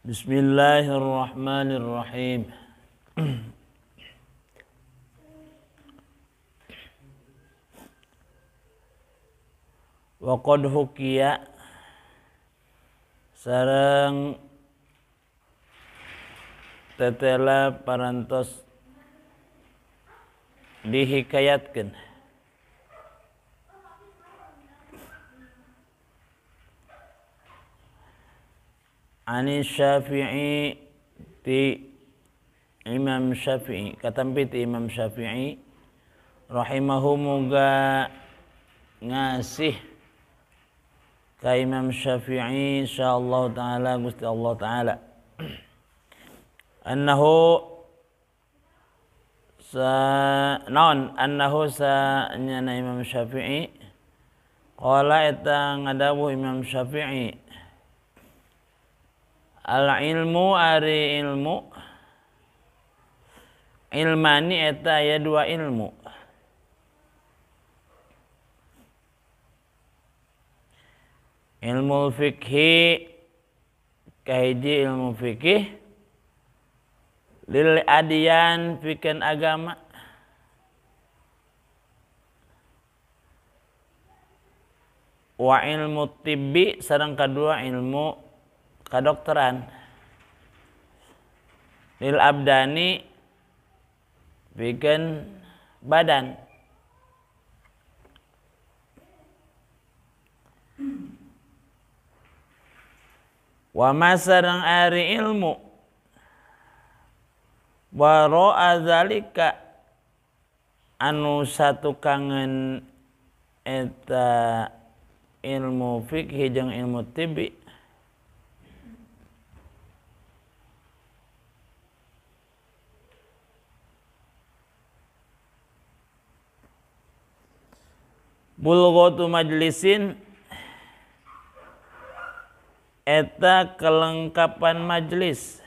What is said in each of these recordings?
Bismillahirrahmanirrahim. Wa qad hukiya sareng tetela parantos dihikayatkeun ani Syafi'i ti Imam Syafi'i, katampi ti Imam Syafi'i rahimahu muga ngasih ka Imam Syafi'i insyaallah taala Gusti Allah taala annahu sa naon annahu sa nyana Imam Syafi'i qala eta ngadawuh Imam Syafi'i al ilmu ari ilmu ilmani eta aya dua ilmu ilmu fikhi kahiji ilmu fikih lil adiyan pikeun agama wa ilmu tibbi sareng kadua ilmu kadokteran lil abdani pikeun badan wa ma sareng ari ilmu wa ra'a zalika anu satukangen eta ilmu fikih jeung ilmu tibbi bulghatu majlisin eta kelengkapan majlis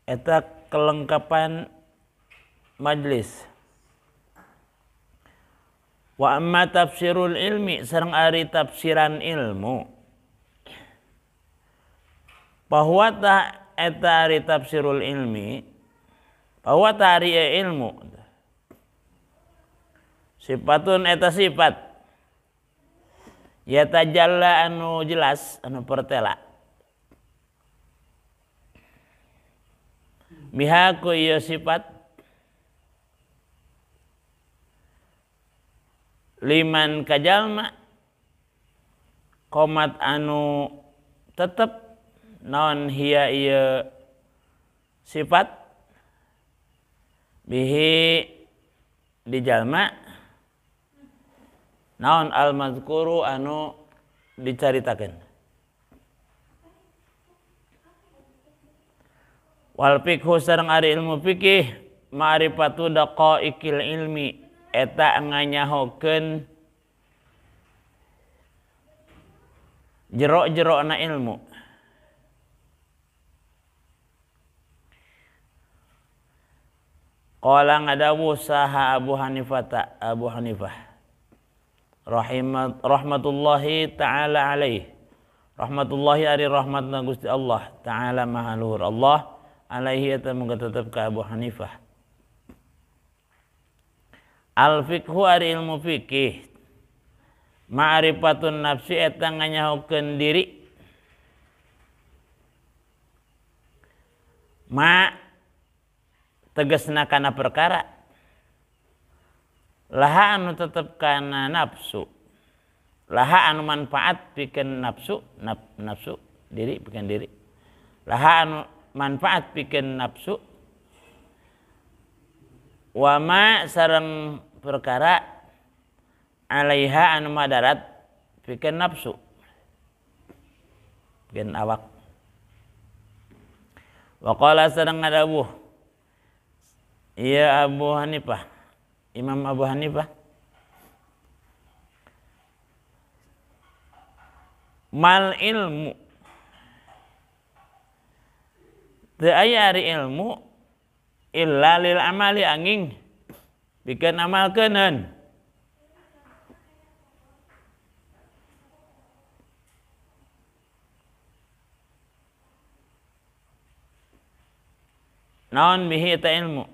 eta kelengkapan majlis wa amma tafsirul ilmi sareng ari tafsiran ilmu bahwa ta eta ari tafsirul ilmi bahwa ta ari ilmu sifatun eta sifat ya tajalla anu jelas anu pertela bihaku ieu sifat liman kajalma komat anu tetep naon hiya ieu sifat bihi di jalma naon al mazkuru anu dicaritakeun wal fikhu sareng ari ilmu fikih ma'rifatu daqaiqil ilmi eta nganyahokeun jero-jerona ilmu qala ngadawuh saha Abu Hanifah ta Abu Hanifah rahmatullahi ta'ala alaih rahmatullahi ari rahmatna Gusti Allah ta'ala maha luhur Allah alaihi eta muga tetep ka Abu Hanifah al fikhu ari ilmu fikih ma'rifatun nafsi eta nganyahokeun diri ma tegasna kana perkara laha anu tetep kana nafsu laha anu manfaat pikeun nafsu nafsu diri pikeun diri laha anu manfaat pikeun nafsu wa ma sareng perkara alaiha anu madarat pikeun nafsu pikeun awak wa qala sareng ngadawuh iya Abu Hanifah Imam Abu Hanifah mal ilmu teu aya ari ilmu illa lil amali angin pikeun amalkeuneun Naon bihi eta ilmu.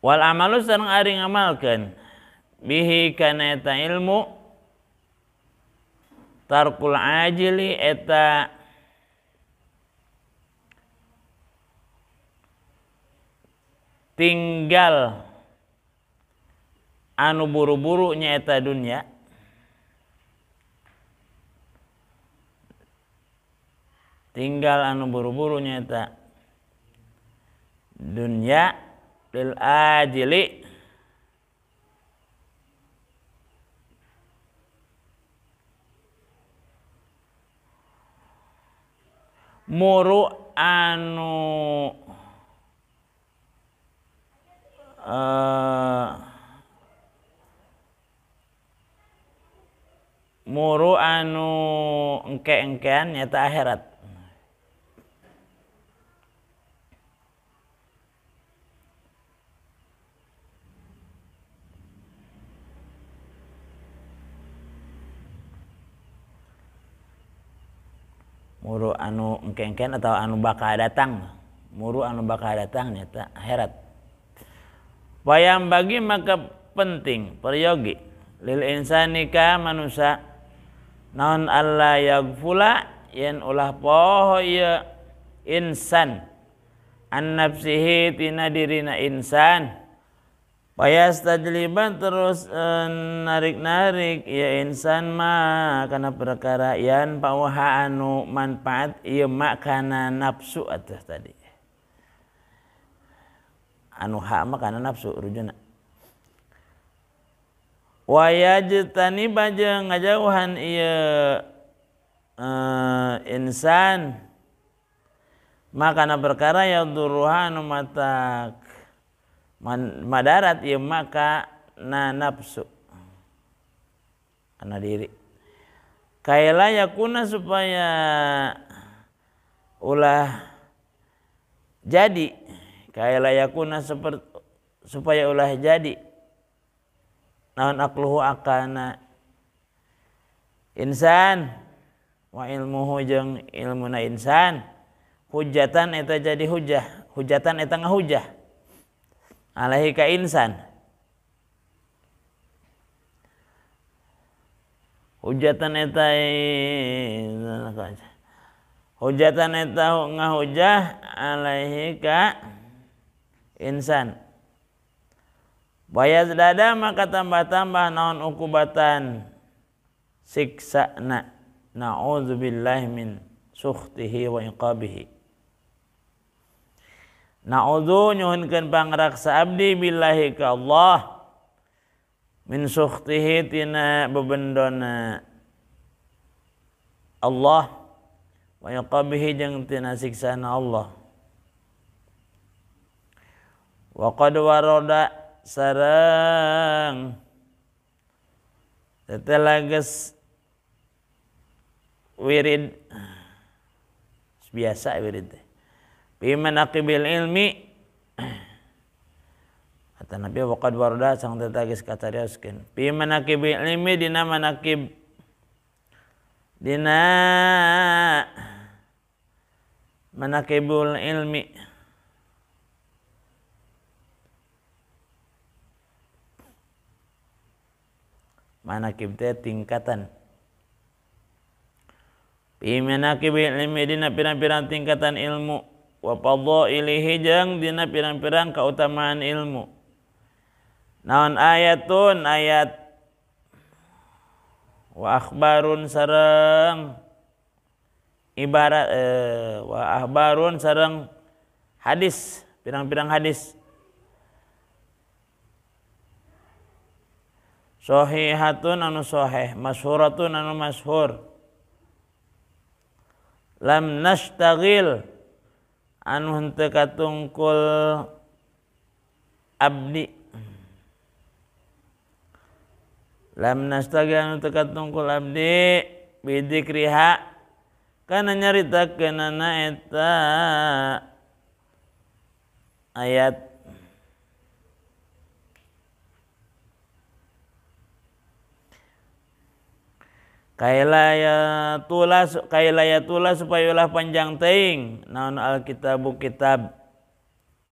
Wal amalu sareng ari ngamalkeun bihi kana eta ilmu tarkul ajili eta tinggal anu buru-buru nya eta dunya tinggal anu buru-buru nya eta dunya lil ajili muru anu muru anu engke-engkean nyata akhirat. Muru anu engke-engkean atau anu bakal datang, muru anu bakal datang nyata akhirat. Wayang bagi maka penting peryogi lil insani ka manusia naon alla yaghfula yen ulah poho ieu insan an nafsihi tina dirina insan. Payastajliban terus narik-narik ya insan ma kana perkara yan pauha anu manfaat ieu ma kana nafsu atuh tadi. Anu ha mah kana nafsu rujuna. Wa yajtani bajeng ngajauhan ieu insan ma kana perkara yadurruha anu matak madarat ieu maka na nafsu kana diri. Kaila yakuna supaya ulah jadi, kaila yakuna supaya ulah jadi naon akluhu akana insan wa ilmuhu jeung ilmuna insan hujatan eta jadi hujah, hujatan eta ngahujah alaihi ka insan. Hujatan eta hujatan eta ngahujah alaihi ka insan. Bayaz dada maka tambah-tambah naon ukubatan siksana. Na'udzubillahi min sukhtihi wa iqabihi. Na'udzu nyuhunkeun pangraksa abdi billahi ka Allah min sukhtihi tina bebendona Allah wa iqabihi jeung tina siksana Allah. Wa qad warada sareng tetelages wirid biasa wirid teh bi manaqibil ilmi kata Nabi wa qad warada sang tetagis katarioskeun bi manaqibil ilmi dina manaqib dina manaqibul ilmi manaqib teh tingkatan bi manaqibil ilmi dina pirang-pirang tingkatan ilmu wa fadhailihi jeung dina pirang-pirang kautamaan ilmu. Naon ayatun ayat wa akhbarun sareng ibarat wa akhbarun sareng hadis, pirang-pirang hadis sahihatun anu sahih, masyhuratun anu masyhur. Lam nashtagil anu henteu katungkul abdi, lam nastagil anu teu katungkul abdi bidzikriha kana nyaritakeunana eta ayat. Kaila ya tula supaya ulah panjang teuing naon alkitabu kitab.